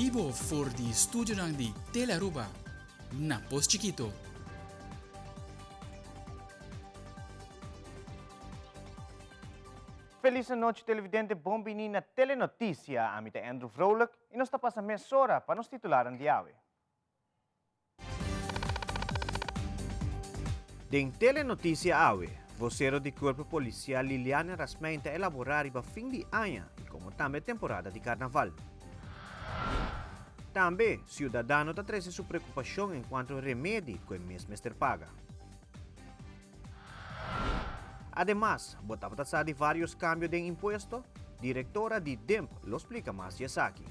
bibo for di studionan di Telearuba na Pos Chikito. Feliz anochi televidente, bon bini na Telenoticia. Ami ta Andrew Vrolijk y nos ta pasa mesora pa nos titularnan di awe. Den Telenoticia awe, vocero di Cuerpo Policial Liliane Rasmijn ta elabora riba fin di aña y como tambe temporada di carnaval. Tambe, ciudadano ta trece su preocupacion en cuanto remedi cu e mes mester paga. Ademas, bo tabata sa di varios cambio den impuesto? Directora di DIMP lo splica mas di esaki.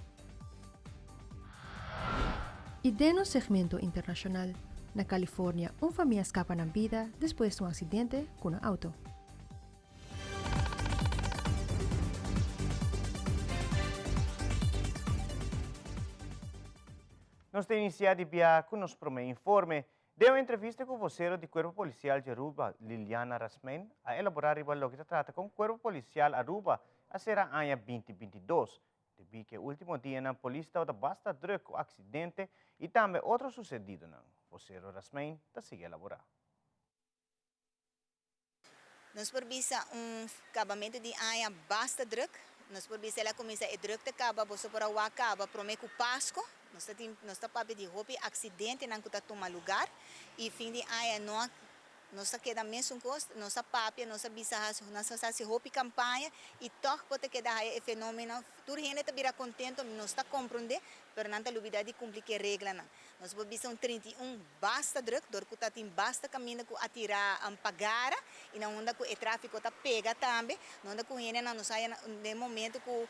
I den nos segmento internashonal, na California un famia a skapa nan bida despues di un aksidente ku nan outo. Nos ta inisiá di bia ku nos promé informe. Den un entrevista ku vosero di Kuerpo Polisial di Aruba, Liliana Rasmijn, a elaborá riba loke ta trata kon Kuerpo Polisial Aruba a sera aña binti 22. Debí ku e último dianan polis tabata basta drùk ku aksidente i tambe otro susedidonan, vosero Rasmijn ta sigui elaborá. Nos por bisa un kabamentu di aña basta drùk. Nos por bisa el a kuminsá e drùk ta kaba, boso por a wak kaba promé ku Pasku. Nos ta tin, nos ta papia di hopi aksidentenan ku ta tuma lugar i fin di aña no a Nos ta keda mesun kos, nos a papia, nos a bisa hasi, nos a hasi hopi kampaña i tòg bo ta keda haya e fenómeno. Tur hende ta bira kontento, nos ta komprondé, pero nan ta lubidá di kumpli ku e reglanan. Nos por bisa un 31 basta drùk, dor ku ta tin basta kaminda ku a tira pagara i na unda ku e tráfiko ta pega tambe, na unda ku hendenan nos haya den momento ku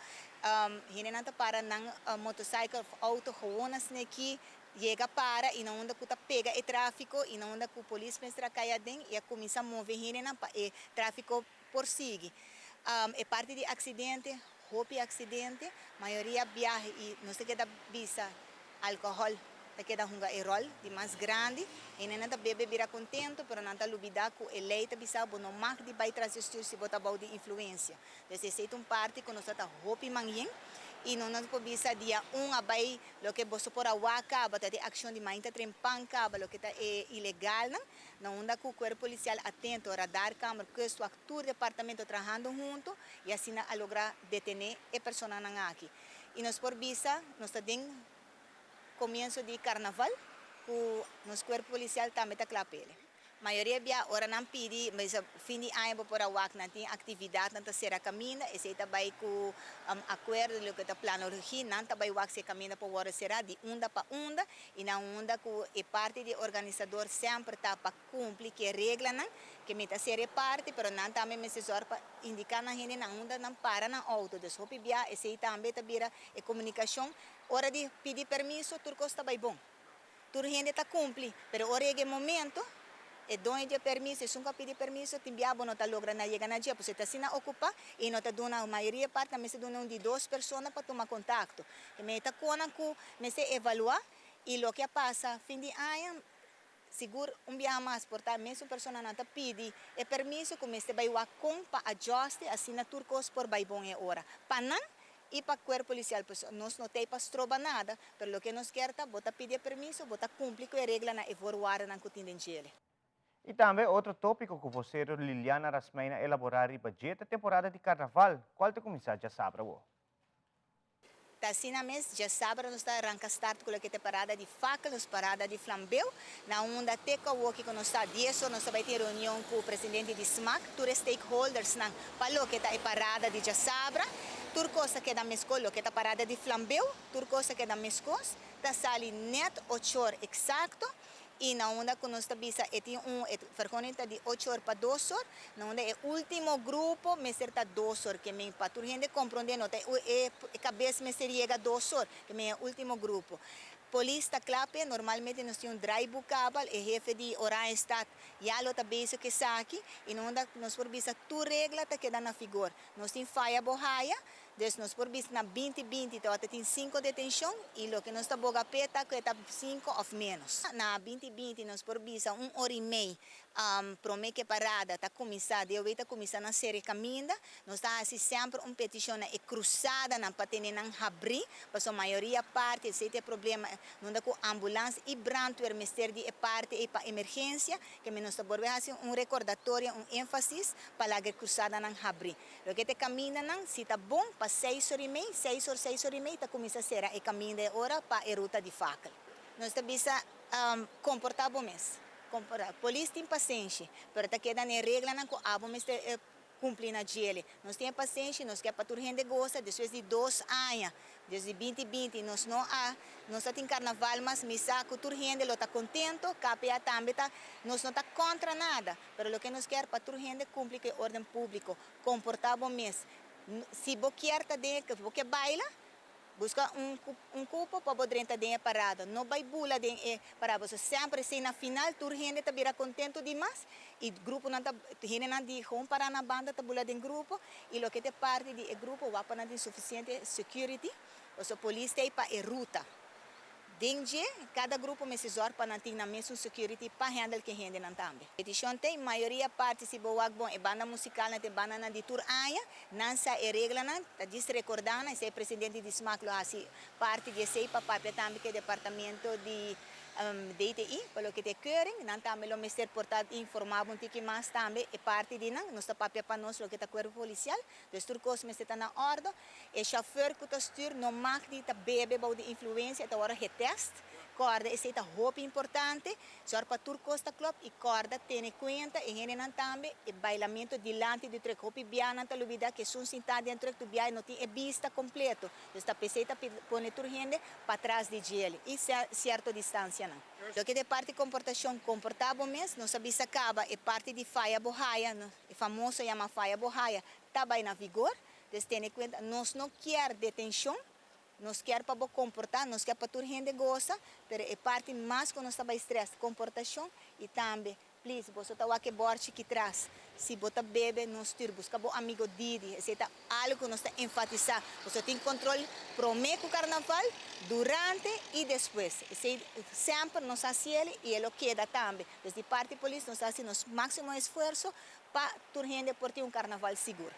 hendenan ta para nan motosaikel òf outo gewon asina aki, Yega para y na unda cu ta pega e trafico y na unda cu polis mester a cay aden y a cuminsa move hendenan pa e trafico por sigui. E parti di accidente, hopi accidente, mayoria biahe y nos ta keda bisa alcohol ta keda hunga e rol di mas grandi. Hendenan ta bebe bira contento pero nan ta lubida cu e ley ta bisa bo no mag di bay tras di stuur si bo ta bao di influencia. Entonces esey ta un parti cu nos ta ta hopi manyen y no nos por bisa dia un a bay Loke boso por a wak kaba ta di akshon di mainta trempan kaba loke ta e ilegalnan, na unda ku Kuerpo Polisial atento, Radarkamer, Kustwacht, tur departamento trahando hunto i asina a logra detené e personanan aki. I nos por bisa nos ta den komienso di karnaval ku nos Kuerpo Polisial tambe ta kla p'ele. Mayoria bia ora nan pidi, bisa fin di aña bo por a wak nan tin actividadnan ta cera caminda, esey ta bay cu acuerdo di loke ta planologia, nan ta bay wak si e caminda por worde cera di unda pa unda y na unda cu e parti di e organisador semper ta pa cumpli cu e reglanan, ke mi ta cera e parti pero nan tambe mester zorg pa indica nan hende na unda nan para nan auto, dus hopi bia esey tambe ta bira e comunicacion ora di pidi permiso tur cos ta bay bon. Tur hende ta cumpli, pero ora yega e momento, e doño di e permiso, esun cu a pidi permiso, tin bia bo no ta logra na yega na dje, pasobra e ta asina ocupa y no ta duna, mayoria parti nan mester duna un di dos persona pa tuma contacto. E mey ta conan cu mester evalua y loke a pasa fin di aña, sigur un biaha mas por ta e mesun personanan ta pidi e permiso cu mester bay wak con pa adjuste asina tur cos por bay bon e ora. Pa nan I pa cuerpo policial pues nos no t'ey pa stroba nada, pero loke nos kier ta bo ta pidi e permiso, bo ta cumpli cu e reglanan, e voorwaardennan cu tin den djele. I tambe otro topico cu vocero Liliana Rasmijn a elabora riba dje ta temporada di carnaval, cual ta cuminsa djasabra awo. Ta asina mes, djasabra nos ta ranca start cu loke ta e parada di fakel, nos parada di flambeu, na unda te cu awoki cu nos ta dies or nos ta bay tin reunion cu presidente di smac, tur e stakeholdersnan pa loke ta e parada di djasabra. Tur kos ta keda meskos, loke ta parada di flambeu, tur kos ta keda meskos, ta sali nèt ochor eksakto i na unda ku nos ta bisa e tin un e vergunning ta di ochor pa dosor, na unda e último grupo mester ta dosor, ke men pa tur hende komprondé no ta e e kabes mester yega dosor, ke men e último grupo. Polis ta kla p'e, normalmente nos tin un draaiboek kabal, e hefe di Oranjestad ya lo ta bezig ku esaki i na unda nos por bisa tur regla ta keda na figor. Nos tin faya bo haya, Dus nos por bisa na 2020 tabata tin 5 detencion y loke nos ta boga p'e ta cu e ta 5 of menos. Na 2020 nos por bisa un ora y mei prome cu e parada ta cuminsa, DOW ta cuminsa na cera e caminda. Nos ta haci semper un peticion na e cruzadanan pa tene nan habri, pasobra mayoria parti esey ta e problema, nunda cu ambulance y brandweer mester di e parti ey pa emergencia, ke mi nos ta bolbe haci un recordatorio, un enfasis pa laga e cruzadanan habri. Loke ta e camindanan, si ta bon pa seis or y mei, seis or, seis or y mei ta cuminsa cera e caminda e ora pa e ruta di fakel. Nos ta bisa comporta bo mes. Polis tin pasenshi, pero ta keda na e reglanan cu abo mester cumpli na djele. Nos tin e pasenshi, nos ke pa tur hende gosa, despues di dos aña, desde 2020 nos no a, nos ta tin carnaval mas, mi sa cu tur hende lo ta contento, KPA tambe ta, nos no ta contra nada, pero loke nos kier pa tur hende cumpli cu e orden publico, comporta bo mes, si bo kier ta den e, bo ke baila, Buska un un cupo pa bo drenta den e parada. No bay bula den e parada pasobra semper esey na final tur hende ta bira contento di mas y gruponan ta hendenan di gewoon para na banda ta bula den grupo y loke ta e parti di e grupo wak pa nan tin suficiente security pasobra polis ta ey pa e ruta. Den dje, kada grupo mester zòrg pa nan tin nan mesun security pa handle ke hendenan tambe. Petishon ta e mayoria parti si bo wak bon e banda musikalnan ta e bandanan di tur aña, nan sa e reglanan, ta djis rekordá nan, esei presidente di smak lo hasi parti di esei pa papia tambe ku e departamento di DTI pa loke ta e keuring, nan tambe lo mester por ta informá bo un tiki mas tambe e parti di nan, nos ta papia pa nos loke ta kuerpo polisial, dus tur kos mester ta na òrdo. E chauffeur cu ta stuur no mag di ta bebe bou di influencia, e ta worde getest. Corda esey ta hopi importante. Zorg pa tur cos ta klop y corda tene cuenta e hendenan tambe e bailamento dilanti di truck. Hopi bia nan ta lubida cu esun sinta den truck tur bia e no tin e bista completo. Dus ta pesey ta pone tur hende patras di djele y cierto distancianan. Loke ta e parti comportacion, comporta bo mes, nos a bisa caba e parti di faya bo haya, e famoso yama faya bo haya, ta bay na vigor. Des tene cuenta, nos no kier detencion, nos kier pa bo comporta, nos kier pa tur hende goza, pero e parti mas cu nos ta bay stress, comportacion y tambe, please, boso ta wak e borchi ki tras, si bo ta bebe, no stuur, busca bo amigo Didi, esey ta algo cu nos ta enfatisa, boso tin control prome cu carnaval, durante y despues, esey semper nos haci el y e lo keda tambe, des di parti polis nos ta haci nos maximo esfuerzo pa tur hende por tin un carnaval sigur.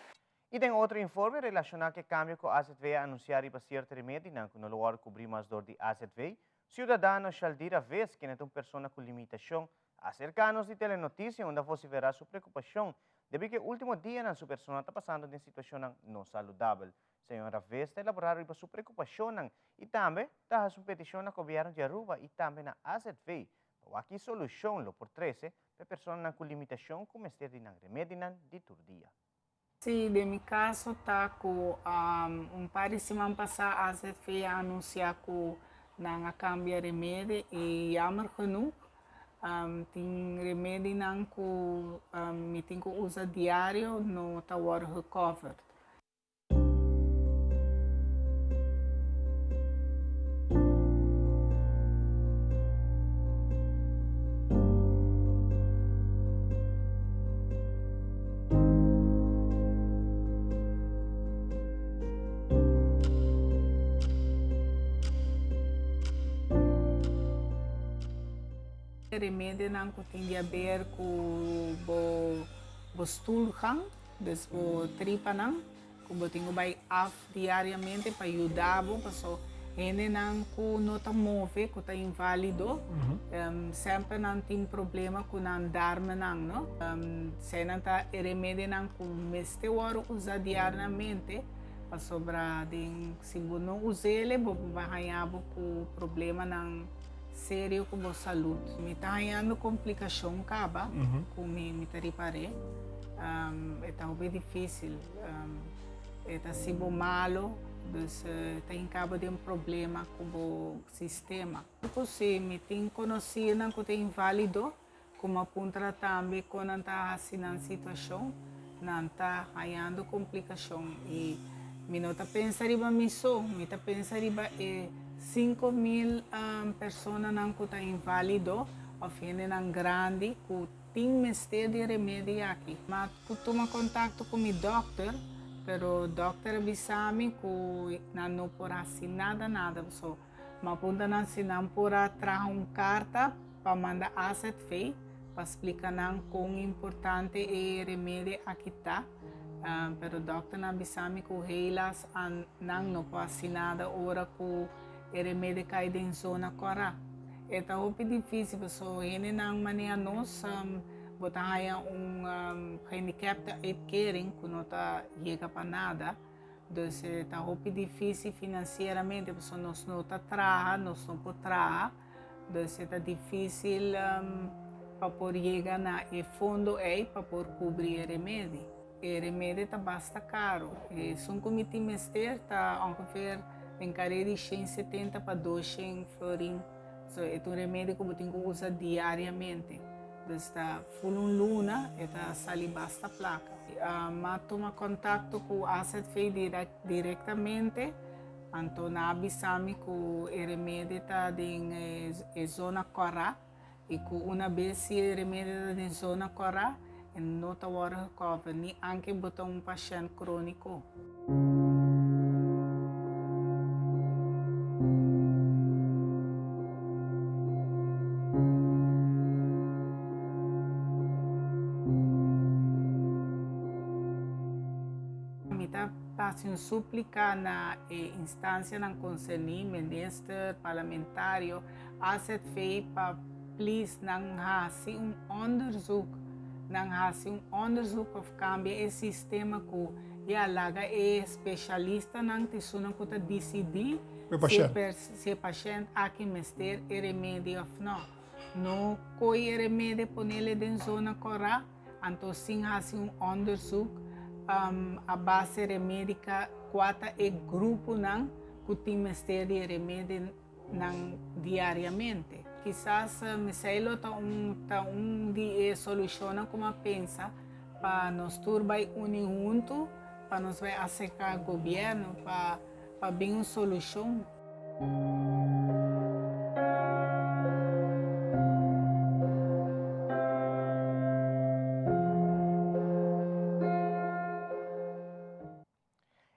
I den otro informe relashoná ku e kambio ku azv a anunsiá riba sierto remedinan ku no lo wòrdu kubrí mas dor di azv, siudadano Shaldira Ves, kende ta un persona ku limitashon, a aserká nos di Telenotisia unda vosiferá su preokupashon debí ku e último dianan su persona ta pasando den situashonnan no saludabel. Señora Ves ta elaborá riba su preokupashonnan i tambe ta hasi un petishon na gobièrnu di Aruba i tambe na azv pa wak ki solushon lo por trese pa e personanan ku limitashon ku mester di nan remedinan di tur dia. Sí, den mi kaso ta ku un par di siman pasá AZV a anunsiá ku nan a kambia remedi i jammer genoeg tin remedinan ku mi tin ku usa diario no ta wòrdu gecovered. Remedinan ku tin di haber ku bo bo stoelgang, dus bo tripanan. Ku bo tin ku bai af diariamente pa yuda bo paso hendenan ku no ta move, ku ta invalido, semper nan tin problema ku nan darmennan, no? Eseinan ta e remedinan ku mester wòrdu usa diariamente pasobra den si bo no us'el bo por bai haña bo ku problemanan serio ku bo salud. Mi ta hañando komplikashon kaba ku mi ta ripar'é. E ta hopi difícil. E ta hasi bo malo, dus e ta hinka bo den problema ku bo sistema. Ku si mi tin konosínan ku ta inválido, ku mi a puntra tambe kon nan ta hasi nan situashon, nan ta hañando komplikashon. I mi no ta pensa riba mi so, mi ta pensa riba e 5000 personanan ku ta inválido òf hendenan grandi ku Tin mester di remedi aki. Ma ku tuma kontakto ku mi dòkter Pero dokter a bisa mi ku nan no por hasi nada nada. So m'a punta nan si nan por a traha un karta pa manda AZV pa splika nan kon importante e remedi aki ta. Pero dokternan a bisa mi ku helaas nan no por hasi nada ora ku e remedi kai den zona kòrá. E ta hopi difísil pasobra hendenan manera nos bo ta haña un gehandicapte uitkering ku no ta yega pa nada. Dus e ta hopi difísil finansieramente pasobra nos no ta traha, nos no por traha. Dus e ta difísil pa por yega na e fondo ei pa por kubri e remedi. E remedi ta basta karu. Esun ku mi tin mester ta ongeveer den kare di shen setenta pa doshen florin. So e ta un remedi ku bo tin ku usa diariamente. Dus ta ful un luna e ta sali basta plaka. M'a tuma kontakto ku AZV direktamente, anto nan a bisa mi ku e remedi ta den e zona kòrá. I ku una bes si e remedi ta den zona kòrá, e no ta wòrdu gekover, ni anke bo ta un pashènt króniko. Mi ta hasi un súplika na e instansianan konserní, minister, parlamentario, AZV pa please nan hasi un onderzoek, nan hasi un onderzoek of kambia e sistema ku ya laga e spesialistanan ta esunnan ku ta disidí si e pashènt aki mester e remedi of no. No koi e remedi ponele den zona kòrá anto sin hasi un onderzoek a base remedika kua ta e gruponan ku tin mester di e remedi. nan diariamente. Kisas mesei lo ta un ta un di e solushonnan ku mi a pensa pa nos tur bai uni huntu pa nos bai aserka gobièrnu pa pa bin un solushon.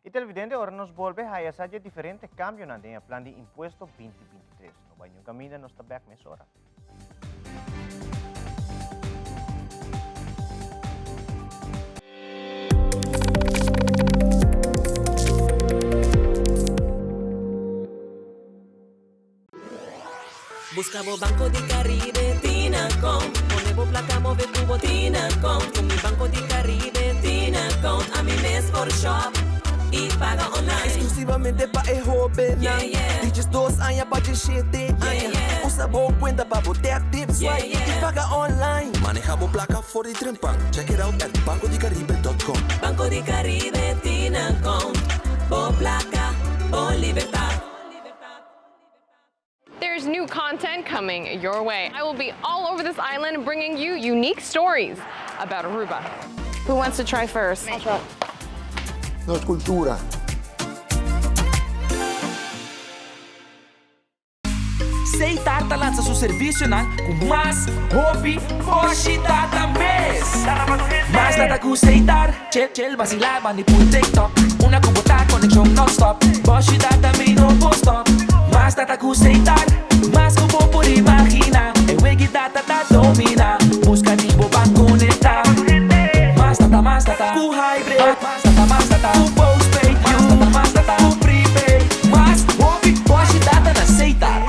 E televidente ora nos bolbe haya sa dje diferente cambionan den e plan di impuesto 2023. No bai niun caminda, nos ta bek mesora. Busca bo Banco di Caribe Tinacom Pone bo placa move cu bo Tinacom Cu mi Banco di Caribe Tinacom Ami mes por shop y paga online. Exclusivamente pa e hobennan di diesdos aña pa diesshete aña. Usa bo cuenta pa bo tap, tip, swipe y paga online. Maneha bo placa for di trempan. Check it out at bancodicaribe.com. Banco di Caribe Tinacom Bo placa, bo libertad. There's new content coming your way. I will be all over this island bringing you unique stories about Aruba. Who wants to try first? Nos cultura. Seitar ta lansa su servisionan ku mas hopi boshi data mes. Mas data ku Seitar, chill chill basila bandi pul TikTok. Una ku bo ta konekshon non-stop, boshi data mi no por stop. Mas data ku Seitar, mas ku bo por imagina. E wegi data ta domina, buska di bo ban konektá. Mas data, mas data ku hybrid. Mas data, mas data ku postpaid. Mas data, mas data ku prepaid. Mas hopi boshi data na Seitar.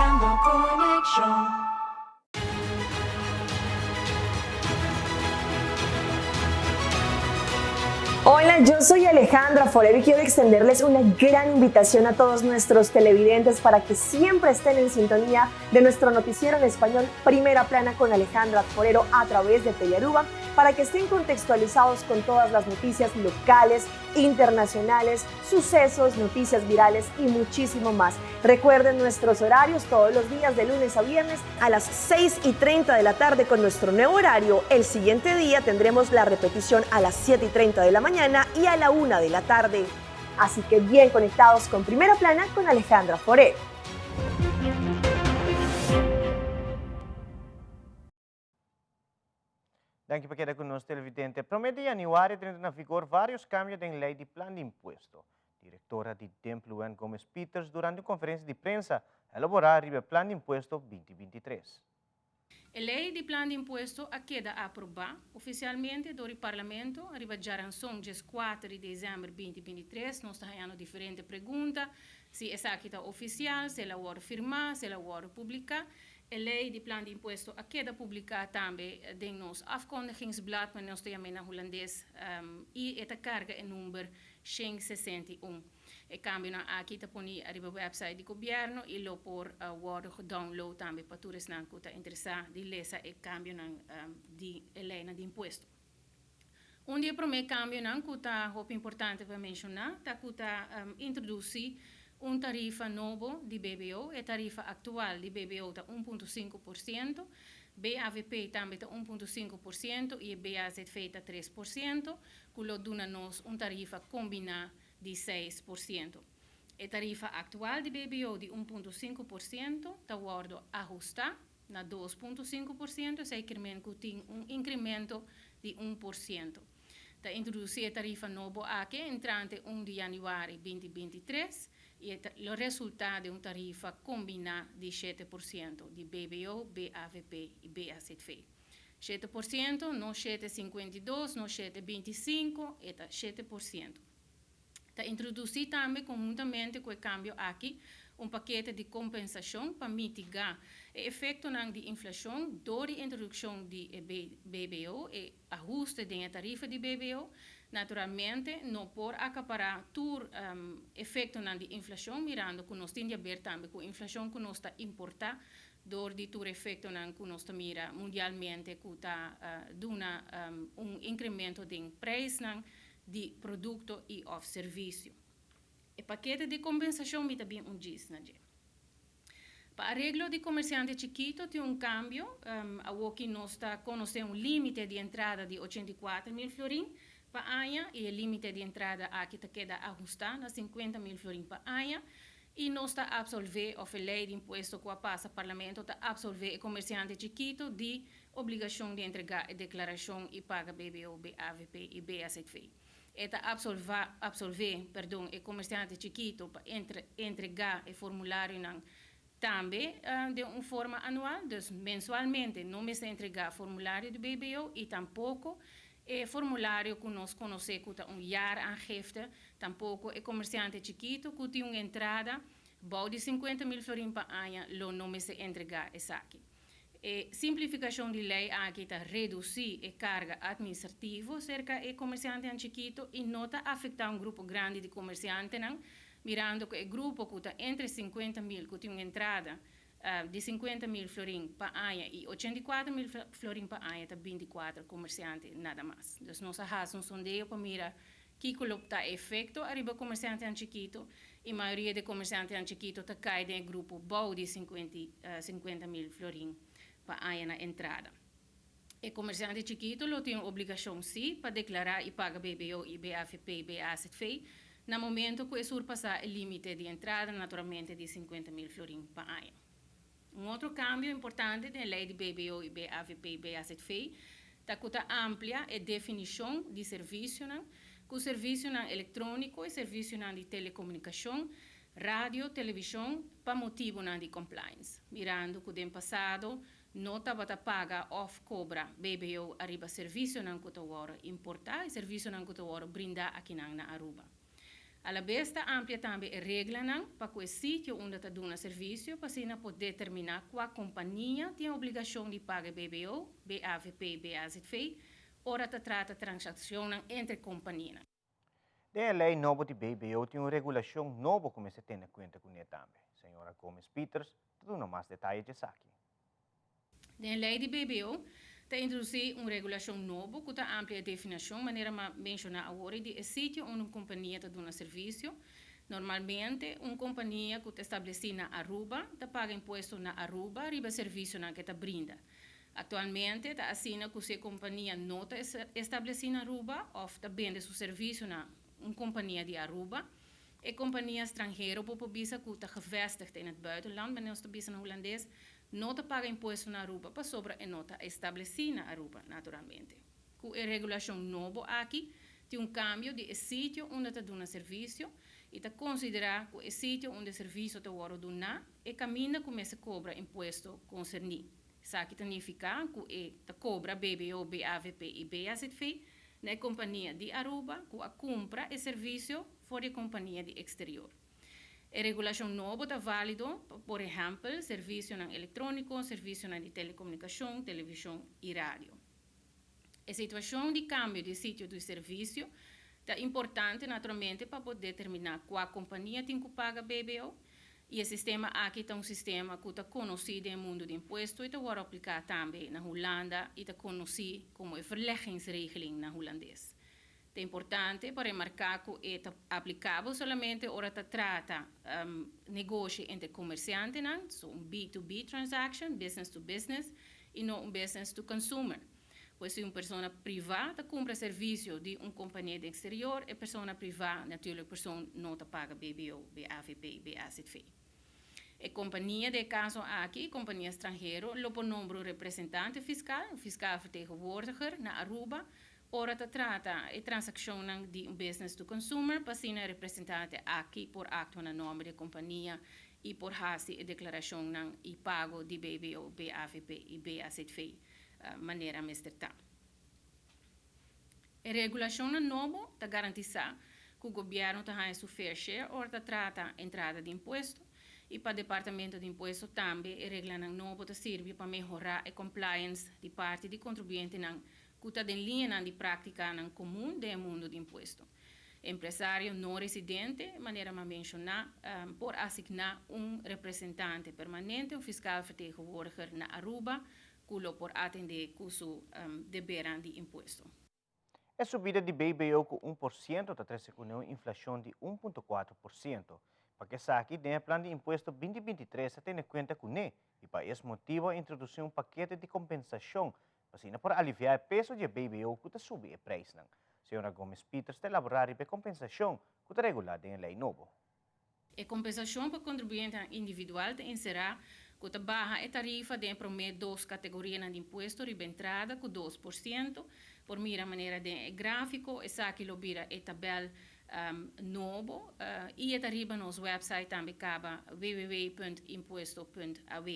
Hola, yo soy Alejandra Forero y quiero extenderles una gran invitación a todos nuestros televidentes para que siempre estén en sintonía de nuestro noticiero en español Primera Plana con Alejandra Forero a través de Telearuba, para que estén contextualizados con todas las noticias locales, internacionales, sucesos, noticias virales y muchísimo más. Recuerden nuestros horarios todos los días de lunes a viernes a las 6:30 de la tarde con nuestro nuevo horario. El siguiente día tendremos la repetición a las 7:30 de la mañana y a la 1 de la tarde. Así que bien conectados con Primera Plana con Alejandra Forero. Danki pa keda ku nos, televidente. Promé di yanüari a drenta na vigor vários kambio den lei di plan di impuesto. Direktora di DIMP Luann Gomez Pieters durante un konferensia di prensa a elaborá riba e plan di impuesto 2023. E lei di plan di impuesto a keda aprobá ofisialmente dor di Parlamento riba djaranson 14 di desèmber 2023. Nos ta hañando diferente pregunta si esaki ta ofisial, si el a wòrdu firmá, si el a wòrdu publiká. E lei di plan di impuesto a keda publiká tambe den nos afkondigingsblad, manera nos ta yam'é na hulandes, i e ta karga e number 161. E kambionan aki ta poni ariba website di gobièrnu i lo por wòrdu gedownload tambe pa tur esnan ku ta interesá di lesa e kambionan di e leinan di impuesto. Un di e promé kambionan ku ta hopi importante pa menshoná ta ku ta introdusí un tarifa nobo di BBO. E tarifa aktual di BBO ta 1.5%, BAVP tambe ta 1.5% i e BAZV ta 3%, ku lo duna nos un tarifa kombiná di 6%. E tarifa aktual di BBO di 1.5% ta wòrdu ahustá na 2.5%, esei kier men ku tin un inkremento di 1%. Ta introdusí e tarifa nobo aki entrante 1 di yanüari 2023 i e lo resultá den un tarifa kombiná di 7% di BBO, BAVP i BAZV. 7%, no 7,52, no 7,25, e ta 7%. Ta introdusí tambe konhuntamente ku e kambio aki un pakete di kompensashon pa mitigá e efektonan di inflashon dor di introdukshon di e BBO, e ahuste den e tarifa di BBO. Naturalmente no por akapará tur efektonan di inflashon mirando ku nos tin di aber tambe ku inflashon ku nos ta importá dor di tur efektonan ku nos ta mira mundialmente ku ta duna un inkremento den preisnan di produkto i òf servisio. E pakete di kompensashon mi ta bin un djis na dje. Pa areglo di komersiante chikito tin un kambio, awoki nos ta konosé un límite di entrada di 84.000 florin pa aña i e límite di entrada aki ta keda ahustá na 50.000 florin pa aña i nos ta apsolvé òf e lei di impuesto ku a pasa Parlamento ta apsolvé e komersiante chikito di obligashon di entregá e deklarashon i paga BBO, BAVP i BAZV. E ta apsolvá, apsolvé, perdon, e komersiante chikito pa entregá e formularionan tambe den un forma anual, dus mensualmente no mester entregá formulario di BBO i tampoko e formulario ku nos konosé ku ta un jaaraangifte, tampoko e komersiante chikito ku tin un entrada bou di 50.000 florin pa aña lo no mester entregá esaki. E simplifikashon di lei aki ta redusí e karga atministrativo serka e komersiantenan chikito i no ta afektá un grupo grandi di komersiantenan, mirando ku e grupo ku ta entre 50.000 ku tin un entrada di 50.000 florin pa aña i 84.000 florin pa aña ta 24 komersiante nada mas. Dus nos a hasi un sondeo pa mira kiko lo ta e efekto ariba komersiantenan chikito i mayoria di komersiantenan chikito ta kai den e grupo bou di 50.000 florin pa aña na entrada. E komersiante chikito lo tin un obligashon sí pa deklará i paga BBO i BAVP, BAZV na momento ku e surpasá e límite di entrada naturalmente di 50.000 florin pa aña. Un otro kambio importante den e lei di BBO i BAVP, BAZV ta ku ta amplia e definishon di servisionan ku servisionan elektróniko i servisionan di telekomunikashon, radio, televishon, pa motibunan di compliance, mirando ku den pasado no tabata paga òf kobra BBO ariba servisionan ku ta wòrdu importá i servisionan ku ta wòrdu brindá akinan na Aruba. Alabes ta amplia tambe e reglanan pa ku e sitio unda ta duna servisio pa asina por determiná kua kompania tin e obligashon di paga e BBO, BAVP i BAZV ora ta trata transakshonnan entre kompanianan. Den e lei nobo di BBO tin un regulashon nobo ku mester tene kuenta kuné tambe. Señora Gomez Pieters ta duna mas detaye djesaki. Den e lei di BBO ta introdusí un regulashon nobo ku ta amplia e definashon, manera m'a menshoná awor, di e sitio unda un kompania ta duna servisio. Normalmente, un kompania ku ta establesí na Aruba ta paga impuesto na Aruba riba e servisionan ku e ta brinda. Aktualmente ta asina ku si e kompania no ta establesí na Aruba òf ta bende su servisio na un kompania di Aruba, e kompania stranhero por por bisa ku ta gevestigd in het buitenland, manera nos ta bisa na hulandes. no ta paga impuesto na Aruba pasobra e no ta estableci na Aruba, naturalmente. Cu e regulacion nobo aki, tin un cambio di e sitio unda ta duna servicio y ta considera cu e sitio unda e servicio ta wordo duna, e caminda cu mester cobra impuesto concerni. Esaki ta nifica cu e ta cobra BBO, BAVP y BAZV na e compania di Aruba cu a cumpra e servicio for di e compania di exterior. E regulacion nobo ta valido pa, por ehempel, servicionan electronico, servicionan di telecomunicacion, television y radio. E situacion di cambio di sitio di servicio ta importante naturalmente pa por determina cua compania tin cu paga BBO y e sistema aki ta un sistema cu ta conoci den e mundo di impuesto y ta wordo aplica tambe na Hulanda y ta conoci como e verleggingsregeling na Hulandes. Ta importante pa remarca cu e ta aplicabel solamente ora ta trata negoshi entre comerciantenan, so un B2B transaction, business to business, y no un business to consumer. Pues si un persona priva ta cumpra servicio di un compania den exterior, e persona priva, natuurlijk persoon, no ta paga BBO, BAVP y BAZV. E compania den e caso aki, compania stranhero, lo por nombra un representante fiscal, un fiscaal vertegenwoordiger, na Aruba, ora ta trata e transaccionnan di un business to consumer, pa asina e representante aki por actua na nomber di e compania y por haci e declaracionnan y pago di BBO, BAVP y BAZV manera mester ta. E regulacionnan nobo ta garantisa cu gobierno ta haya su fair share ora ta trata entrada di impuesto y pa Departamento di Impuesto tambe e reglanan nobo ta sirbi pa mehora e compliance di parti di contribuyentenan cu ta den liñanan di practicanan comun den e mundo di impuesto. Empresario no residente, manera m'a menciona, por asigna un representante permanente, un fiscaal vertegenwoordiger na Aruba cu lo por atende cu su debernan di impuesto. E subida di BBO cu 1% ta trece cune un inflacion di 1.4%. Pa cu esaki, den e plan di impuesto 2023 a tene cuenta cune y pa es motibo a introduci un pakete di compensacion pa asina por alivia e peso di e BBO cu ta subi e prijsnan. Señora Gomez Pieters ta elabora riba e compensacion cu ta regula den e ley nobo. E kompensashon pa kontribuyentenan individual ta enserá ku ta baha e tarifa den e promé dos kategorianan di impuesto riba entrada ku 2%. Por mira manera den e gráfiko, esaki lo bira e tabèl nobo i e ta riba nos wèpsait tambe kaba www.impuesto.aw.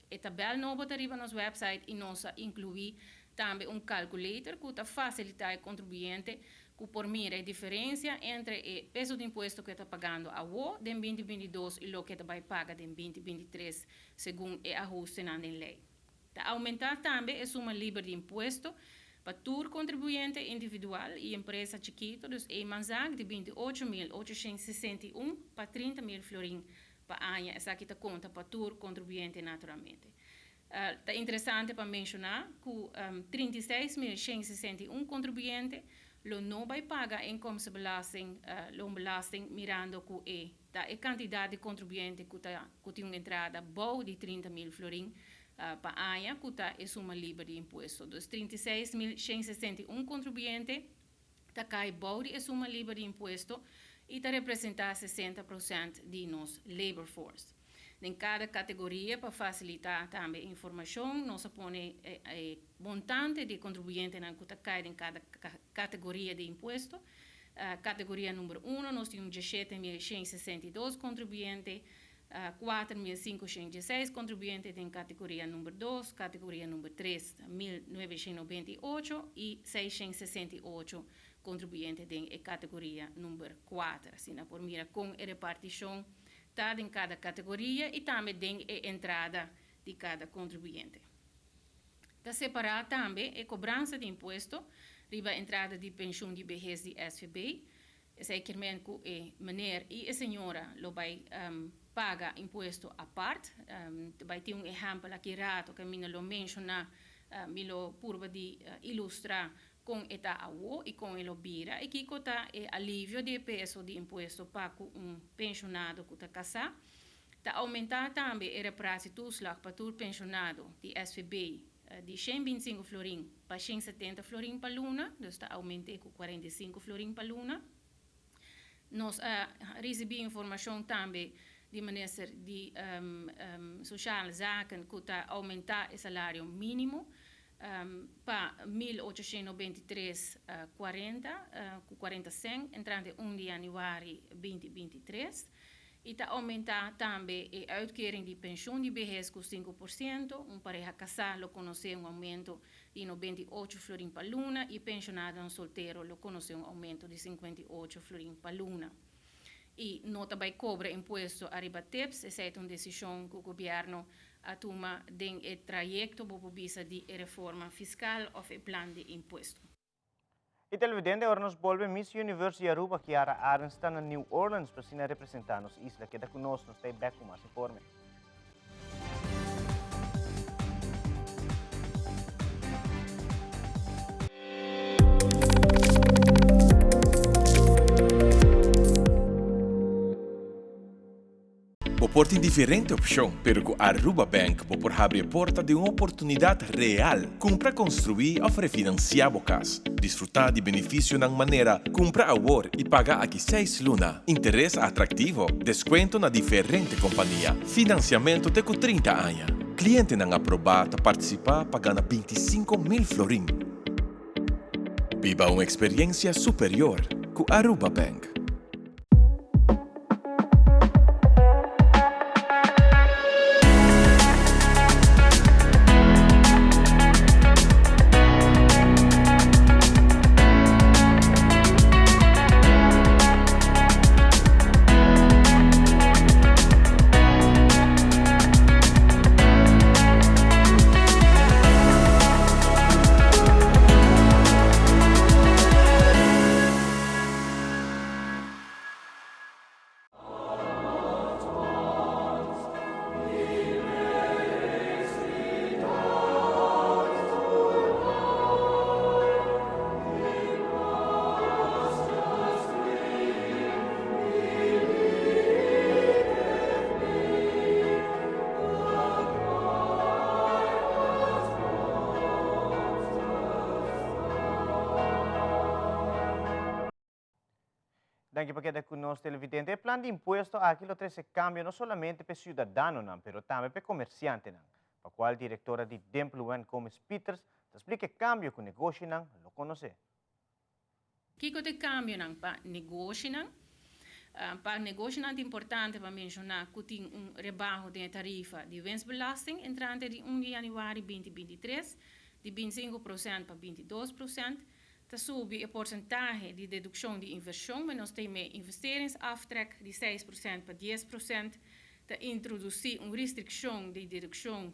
E tabèl nobo ta riba nos wèpsait i nos a inkluí tambe un calculator ku ta fasilitá e kontribuyente ku por mira e diferensia entre e peso di impuesto ku e ta pagando awo den 2022 i loke e ta bai paga den 2023 segun e ahustenan den lei. Ta oumentá tambe e suma liber di impuesto pa tur kontribuyente individual i empresa chikitu, dus eenmanszaak, di 28.861 pa 30.000 florin pa aña. Esaki ta konta pa tur kontribuyente naturalmente. Ta interesante pa menshoná ku 36.161 kontribuyente lo no bai paga inkomstenbelasting, loonbelasting, mirando ku e ta e kantidat di kontribuyente ku ta ku tin un entrada bou di 30.000 florin pa aña ku ta e suma liber di impuesto. Dus 36.161 kontribuyente ta kai bou di e suma liber di impuesto i ta representá 60% di nos labor force. Den kada kategoria pa fasilitá tambe informashon nos a pone e montante di kontribuyentenan ku ta kai den kada kategoria di impuesto. Kategoria number uno nos tin un 17.162 kontribuyente, 4.516 kontribuyente den kategoria number dos, kategoria number tres 1.998 i 668 kontribuyente den e kategoria number kuater. Asina por mira kon e repartishon ta den kada kategoria i tambe den e entrada di kada kontribuyente. Ta separá tambe e kobransa di impuesto riba entrada di penshun di behes di SVB. Esei kier men ku e meneer i e señora lo bai paga impuesto apart. Ta bai tin un ehèmpel aki rato ku mi no lo menshoná, mi lo purba di ilustrá kon e ta awo i kon e lo bira i kiko ta e alivio di e peso di impuesto pa ku un penshonado ku ta kasá. Ta oumentá tambe e reparatietoeslag pa tur penshonado di SVB di 125 florin pa 170 florin pa luna, dus ta oument'é ku 45 florin pa luna. Nos a risibí informashon tambe di minister di Sociale Zaken ku ta oumentá e salario mínimo pa 1893 40 ku 40 sèn entrante un di yanüari 2023 i ta oumentá tambe e uitkering di penshun di behes ku 5%, un pareha kasá lo konosé un oumento di 98 florin pa luna i penshonadonan soltero lo konosé un oumento di 58 florin pa luna. I no ta bai kobra impuesto ariba tips, esei ta un desishon ku gobièrnu a tuma den e trayekto bo por bisa di e reforma fiskal òf e plan di impuesto. Y televidente ora nos bolbe Miss Universe di Aruba Kiara Arends ta na New Orleans pa asina representa nos isla. Keda cu nos, nos ta e bek cu mas informe. Bo por tin diferente opcion, pero cu Aruba Bank bo por habri e porta di un oportunidad real. Cumpra, construi of refinancia bo cas. Disfruta di beneficionan manera cumpra awor y paga aki seis luna, interes atractivo, descuento na diferente compania, financiamento te cu 30 aña. Clientenan aproba ta participa pa gana 25,000 florin. Biba un experiencia superior cu Aruba Bank. Danki pa keda ku nos televidente. E plan di impuesto aki lo trese kambio no solamente pa e siudadanonan, pero tambe pa e komersiantenan, pa kual direktora di Demp Luann Gomez Pieters ta splika e kambio ku negoshinan lo konosé. Kiko ta e kambionan pa negoshinan? Pa negoshinan ta importante pa menshoná ku tin un rebaho den e tarifa di winstbelasting entrante di un di yanüari 2023 di 25 prosènt pa 22 prosènt. Ta subi e porsentahe di dedukshon di invershon, men nos ta him'é investeringsaftrek, di 6 prosènt pa 10 prosènt. Ta introdusí un restrikshon di dedukshon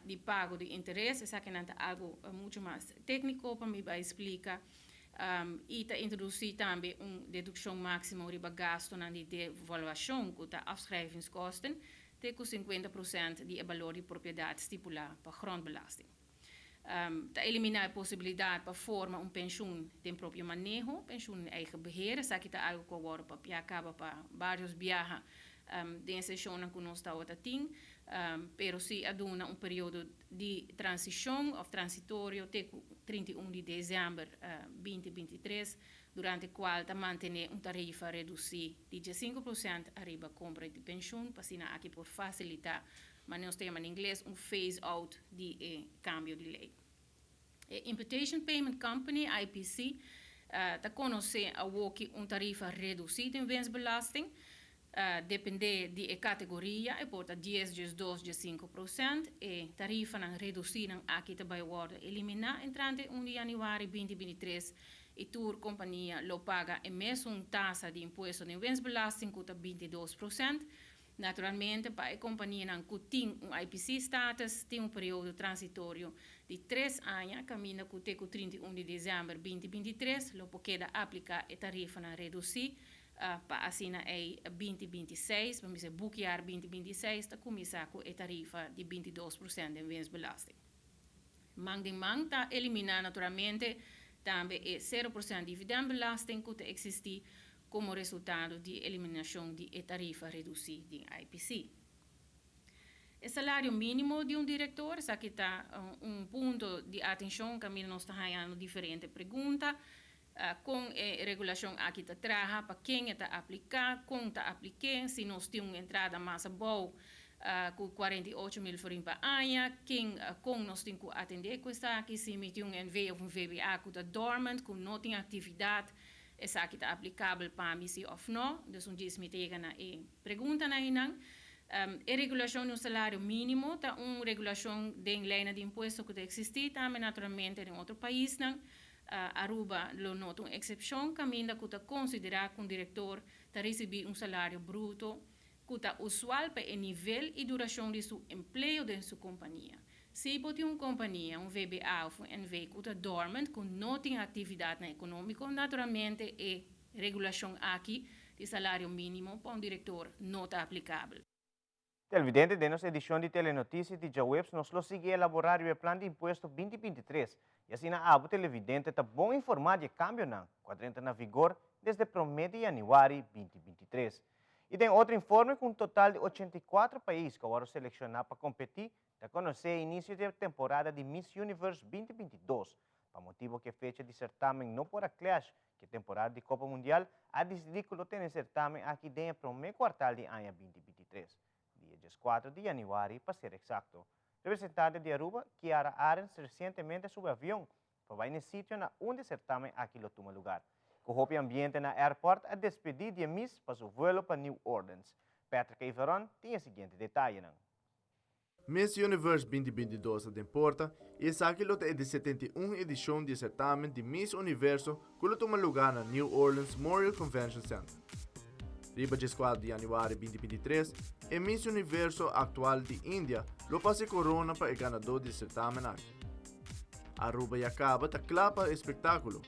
di pago di interes, esakinan ta algu muchu mas tékniko pa mi bai splika. I ta introdusí tambe un dedukshon máksimo riba gastunan di devaluashon ku ta afschrijvingskosten te ku 50 prosènt di e balor di propiedat stipulá pa grondbelasting. Ta eliminá e posibilidat pa forma un penshun den propio maneho, penshun in eigen beheer. Esaki ta algu ku a wòrdu papiá kaba pa vários biaha den e seshonnan ku nos tabata tin, pero si a duna un periodo di transishon òf transitorio te ku 31 di desèmber 2023, durante kual ta mantené un tarifa redusí di 15 prosènt ariba kompra di penshun pa asina aki por fasilitá, manera nos ta yama na ingles, un phase out di e kambio di lei. E Imputation Payment Company, IPC, ta konosé awoki un tarifa redusí den winstbelasting, dependé di e kategoria, e por ta 10, 12, 15 prosènt. E tarifanan redusínan aki ta bai wòrdu eliminá entrante 1 di yanüari 2023 i tur kompania lo paga e mesun tasa di impuesto den winstbelasting ku ta 22 prosènt. Naturalmente, pa e kompanianan ku tin un IPC-status, tin un periodo transitorio di 3 aña, kaminda ku te ku 31 di desèmber 2023 lo por keda apliká e tarifanan redusí pa asina ei 2026, ban bisa boekjaar 2026, ta kuminsá ku e tarifa di 22 prosènt den winstbelasting. Man den man ta eliminá naturalmente tambe e 0 prosènt dividendbelasting ku ta eksistí komo resultado di eliminashon di e tarifa redusí den IPC. E salario mínimo di un direktor, esaki ta un punto di atenshon kaminda nos ta hañando diferente pregunta. Kon e regulashon aki ta traha, pa ken e ta apliká, kon ta aplik'é, si nos tin un entrada mas abou ku 48,000 florin pa aña, ken, kon nos tin ku atendé ku esaki, si mi tin un NV òf un VBA ku ta dormant, ku no tin aktividat, esaki ta aplikabel pa mi si òf no. Dus un djis mi ta yega na e preguntanan einan. E regulashon di un salario mínimo ta un regulashon den leinan di impuesto ku ta eksistí tambe naturalmente den otro paisnan. Aruba lo no ta un eksepshon kaminda ku ta konsiderá ku un direktor ta risibí un salario bruto ku ta usual pa e nivel i durashon di su empleo den su kompania. Si bo tin un kompania, un VBA òf un NV ku ta dormant, ku no tin aktividatnan ekonómiko, naturalmente e regulashon aki di salario mínimo pa un direktor no ta aplikabel. Televidente, den nos edishon di Telenotisias di djaweps nos lo sigui elaborá riba e plan di impuesto 2023 i asina abo televidente ta bon informá di e kambionan ku a drenta na vigor desde promé di yanüari 2023. I den otro informe ku un total di 84 pais ku a wòrdu selekshoná pa kompetí ta konosé e inisio di e temporada di Miss Universe 2022. Pa motibu ku e fecha di sertamen no por a clash ku e temporada di Kopa Mundial, a disidí ku lo tene e sertamen aki den e promé kuartal di aña 2023, dia 14 di yanüari pa ser eksakto. Representante di Aruba, Kiara Arends resientemente a subi avion pa bai n'e sitio na unda e sertamen aki lo tuma lugar. Ku hopi ambiente na airport a despedí di e Miss pa su vuelo pa New Orleans. Patrick Everon tin e siguiente detayenan. Miss Universe 2022 ta den porta i esaki lo ta e di 71 edishon di e sertamen di Miss Universo ku lo tuma lugá na New Orleans Morial Convention Center. Riba 14 di yanüari 2023, e Miss Universo aktual di India lo pasa e korona pa e ganadó di e sertamen aki. Aruba ya kaba ta kla pa e spektákulo.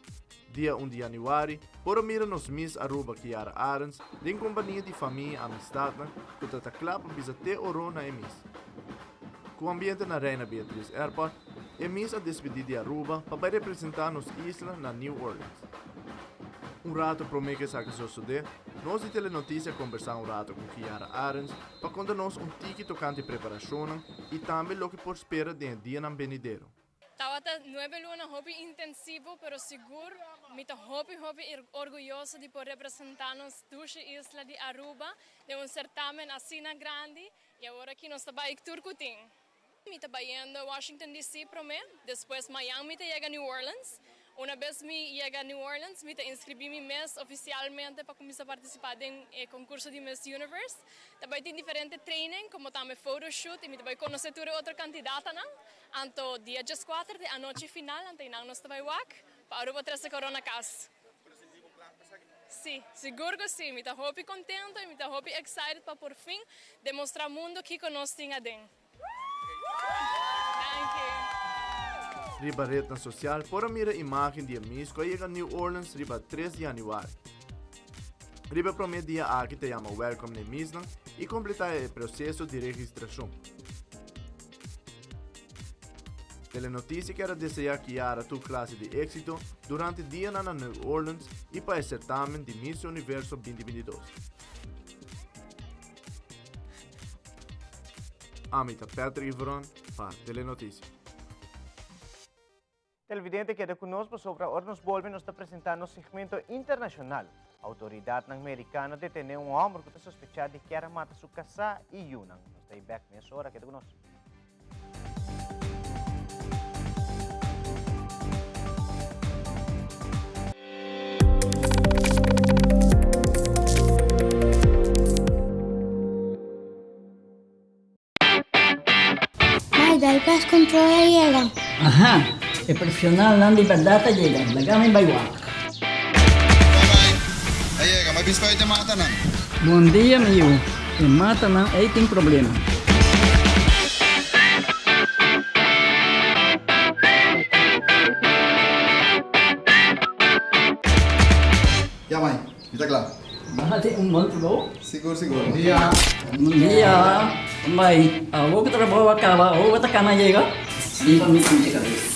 Dia 1 di yanüari por a mira nos Miss Aruba Kiara Arends den kompania di famia i amistatnan ku ta ta kla pa bisa te oro na e Miss. Ku ambiente na Reina Beatriz Airport, e Miss a despedí di Aruba pa bai representá nos isla na New Orleans. Un rato promé ku esaki sosodé, nos di Telenotisia a kombersá un rato ku Kiara Arends pa konta nos un tiki tokante preparashonnan i tambe loke por spera den e dianan benidero. Tabata nuebe luna hopi intensivo, pero sigur mi ta hopi hopi orguyoso di por representa nos dushi isla di Aruba den un certamen asina grandi y awor aki nos ta bay tur cu tin. Mi ta bayendo Washington DC prome, despues mayan mi ta yega New Orleans. Una bes mi yega New Orleans mi ta inscribi mi mes oficialmente pa cuminsa participa den e concurso di Miss Universe. Ta bay tin diferente training como tambe photoshoot y mi ta bay conoce tur e otro candidatanan. Anto dia 14 di anochi final anto einan nos ta bai wak pa Aruba trese corona cas. Si, sigur cu si. Mi ta hopi contento y mi ta hopi excited pa por fin demostra mundo kico nos tin aden. Danki. Riba rednan social por a mira imagen di e Miss cu a yega New Orleans riba 3 di januari. Riba e prome dia aki ta yama welcome na e Missnan y completa e proceso di registracion. Telenotisia kier a desea Kiara tur klase di éksito durante dianan na New Orleans i pa e sertamen di Miss Universo 2022. Ami ta Patrick Iveron pa Telenotisia. Televidente keda ku nos pasobra ora nos bolbe nos ta presentá nos segmento internashonal. Outoridatnan merikano detené un hòmber ku ta sospechá di kier a mata su kasá i yunan. Nos ta ei bèk mesora, keda ku nos. Mai, dal pest control a yega. Aha, e profesionalnan di berdad a yega, laga mi bai wak. Bye bye, a yega, mi a bisa pa e matanan. Bon dia mi yu, e matanan ei tin problema. Ya mai, mi ta kla. Bo hasi un bon trabou? Sigur, sigur. Bon dia. Bon dia. Mai, awor ku trabou a kaba, awor bo ta kana yega? Riba mi pinche kabes.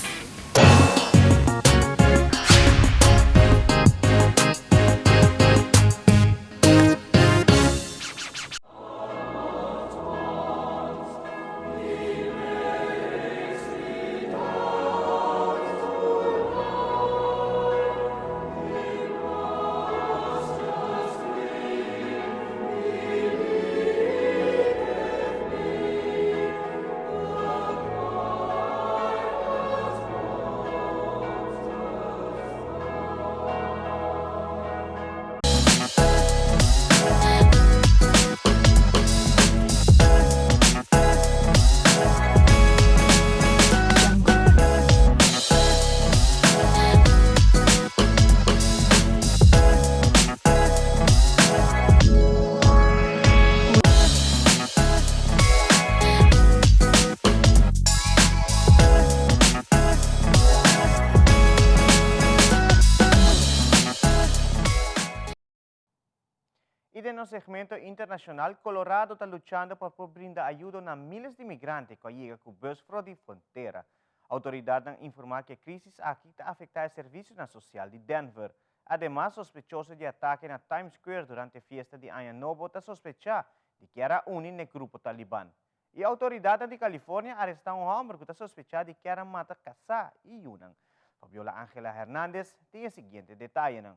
Den nos segmento internacional, Colorado ta luchando pa por brinda ayudo na miles di migrante cu a yega cu bus for di frontera. Autoridadnan informa cu e crisis aki ta afecta e servicionan social di Denver. Ademas, sospechoso di atake na Times Square durante fiesta di Aña Nobo ta sospecha di kier a uni n'e grupo Taliban. E autoridadnan di California aresta un homber cu ta sospecha di kier a mata casá y yunan. Fabiola Angela Hernandez tin e siguiente detayenan.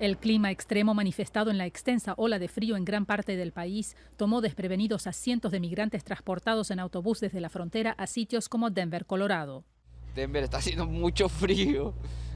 El clima extremo manifestado en la extensa ola de frío en gran parte del país tomó desprevenidos a cientos de migrantes transportados en autobús desde la frontera a sitios como Denver, Colorado. Denver está haciendo mucho frío,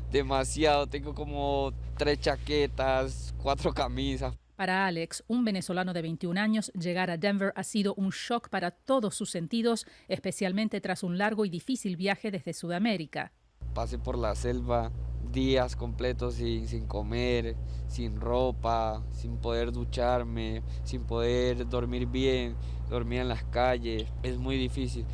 demasiado. Tengo como tres chaquetas, cuatro camisas. Para Alex, un venezolano de 21 años, llegar a Denver ha sido un shock para todos sus sentidos, especialmente tras un largo y difícil viaje desde Sudamérica. Pasé por la selva días completos sin, sin comer, sin ropa, sin poder ducharme, sin poder dormir bien, dormir en las calles. Es muy difícil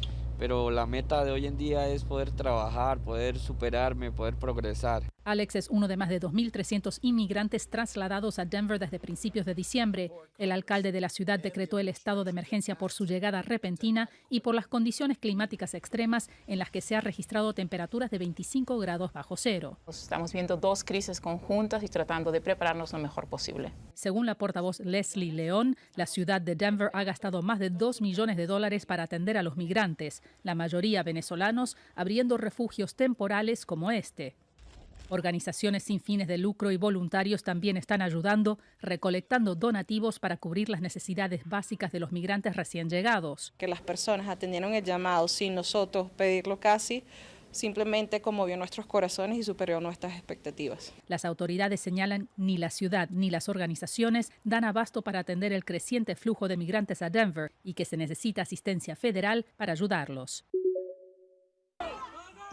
pero la meta de hoy en día es poder trabajar, poder superarme, poder progresar. Alex es uno de más de 2.300 inmigrantes trasladados a Denver desde principios de diciembre. El alcalde de la ciudad decretó el estado de emergencia por su llegada repentina y por las condiciones climáticas extremas en las que se ha registrado temperaturas de 25 grados bajo cero. Estamos viendo dos crisis conjuntas y tratando de prepararnos lo mejor posible. Según la portavoz Leslie León, la ciudad de Denver ha gastado más de 2 millones de dólares para atender a los migrantes, la mayoría venezolanos, abriendo refugios temporales como este. Organizaciones sin fines de lucro y voluntarios también están ayudando, recolectando donativos para cubrir las necesidades básicas de los migrantes recién llegados. Que las personas atendieron el llamado sin nosotros pedirlo casi, simplemente conmovió nuestros corazones y superó nuestras expectativas. Las autoridades señalan ni la ciudad ni las organizaciones dan abasto para atender el creciente flujo de migrantes a Denver y que se necesita asistencia federal para ayudarlos.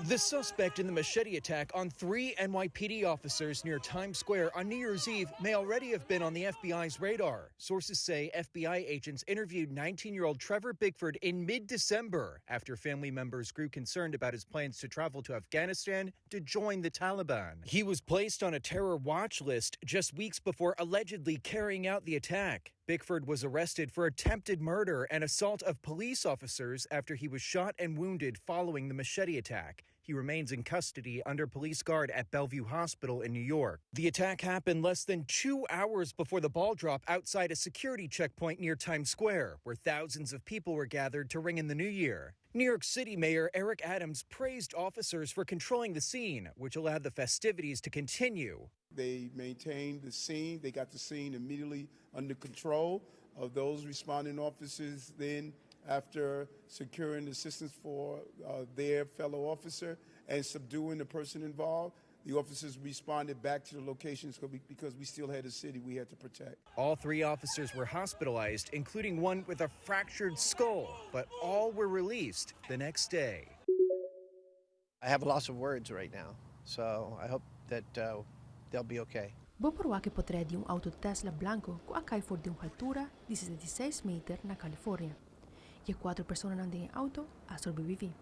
The suspect in the machete attack on three NYPD officers near Times Square on New Year's Eve may already have been on the FBI's radar. Sources say FBI agents interviewed 19 year old Trevor Bigford in mid December after family members grew concerned about his plans to travel to Afghanistan to join the Taliban. He was placed on a terror watch list just weeks before allegedly carrying out the attack. Bickford was arrested for attempted murder and assault of police officers after he was shot and wounded following the machete attack. He remains in custody under police guard at Bellevue Hospital in New York. The attack happened less than two hours before the ball drop outside a security checkpoint near Times Square, where thousands of people were gathered to ring in the new year. New York City Mayor Eric Adams praised officers for controlling the scene, which allowed the festivities to continue. They maintained the scene. They got the scene immediately under control of those responding officers. Then, after securing assistance for their fellow officer and subduing the person involved, the officers responded back to the locations because we still had a city we had to protect. All three officers were hospitalized, including one with a fractured skull, but all were released the next day. I have a loss of words right now, so I hope that they'll be okay. Bo por wak e potrèt di un outo Tesla blanku ku a kai for di un haltura di 66 meter na California. I e kuater personanan den e outo a sobreviví.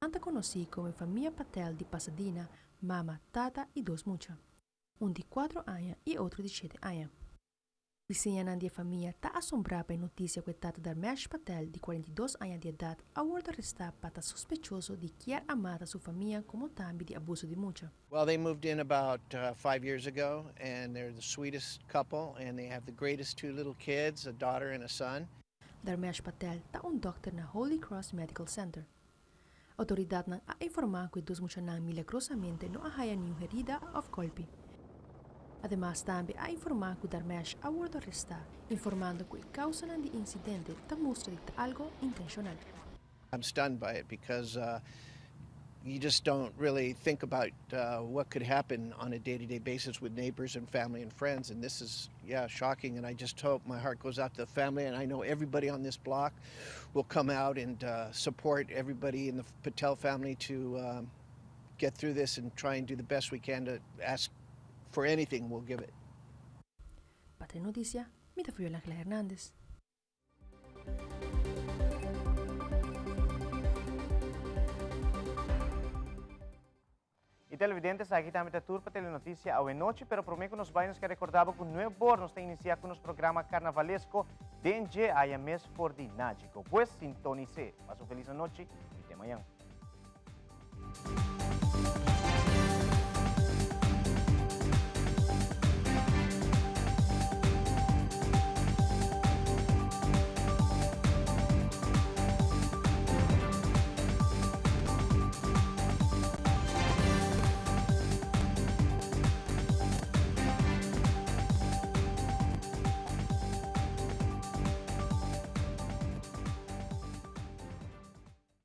Nan ta konosí komo e famia Patel di Pasadena, mama, tata i dos mucha. Un di kuatro aña i e otro di shete aña. Bisiñanan di e famia ta asombrá pa e notisia ku e tata Dharmesh Patel di 42 aña di edat a wòrdu arestá pa ta sospechoso di kier a mata su famia komo tambe di abuso di mucha. Well, they moved in about 5 years ago, and they're the sweetest couple, and they have the greatest two little kids, a daughter and a son. Dharmesh Patel ta un dòkter na Holy Cross Medical Center. Outoridatnan a informá ku e dos muchanan milagrosamente no a haña ningun herida òf golpi. Ademas tambe a informá ku Dharmesh a wòrdu arestá, informando ku e kousanan di insidente ta mustra di algu intenshonal. I'm stunned by it because you just don't really think about what could happen on a day-to-day basis with neighbors and family and friends. And this is, yeah, shocking. And I just hope my heart goes out to the family. And I know everybody on this block will come out and support everybody in the Patel family to get through this and try and do the best we can to ask for anything, we'll give it. Pa Notisia, mi ta Angela Hernandez. Y televidente, esaki tambe ta tur pa Telenoticia awe nochi, pero prome cu nos bay nos kier recorda bo cu nuebor nos ta inicia cu nos programa carnavalesco den dje aya mes for di Nagico. Pues sintonise. Pasa un feliz anochi y te mañan.